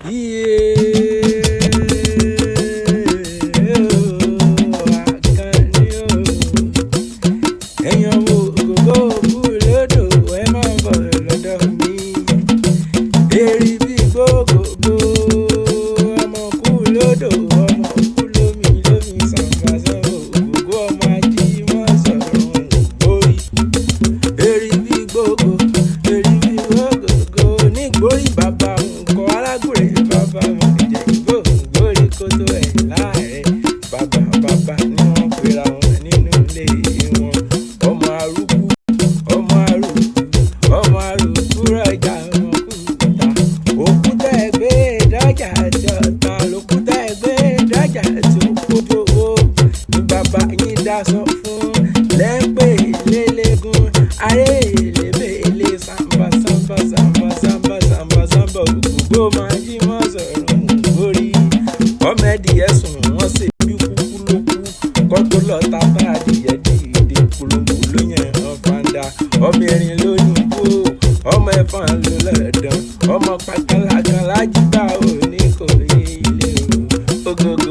Iye o, Àkànní o. Ẹ̀yin ọmọ ògògó òkú lódò, ẹ máa bọ̀ lọ́dọ̀ mi. Èrì bí gbogbogbò, ọmọ kú lódò, ọmọ kú lómi lómi sàǹfà sàǹfà ògògó ọmọ ajímọ̀ sọ̀rọ̀ ògbórí. Èrì bí gbogbo, èrì bí gbogbogbò, nígbórí bàbá nǹkan alágùrè bàbá wọn jẹ ìgbò ògbórí kótó ẹ̀ láàrẹ̀. Bàbá bàbá ni wọ́n pera wọn nínú ilé wọn. Ọmọ arúgbó, ọmọ arúgbó, ọmọ arúgbó rọjà ọmọ kúta. Òkúta ẹgbẹ́ dọ́jà àti ọ̀tá lòkúta ẹgbẹ́ dọ́jà àti òkúta owó ní bàbá yín dáṣọ fún lẹ́ńpẹ́ lélẹ́gùn aré èlébèlé sàǹbà sàǹbà sàǹbà sàǹbà sàǹbà sàǹbà ògògbó máa jí mọ́ sọ̀rọ̀ ògbórí. Ọmọ ẹdìyẹ sùn wọ́n ṣe bí kúkú ló kú kọ́tó lọ tata adìyẹ dìde polongo ló yàn án fanda. Ọmọ erin ló ní kú, ọmọ ẹ̀fọn ló lọ́dàn, ọmọ pàkàlà kan lájúgbà ò ní kò yé ilé o. Ògògó.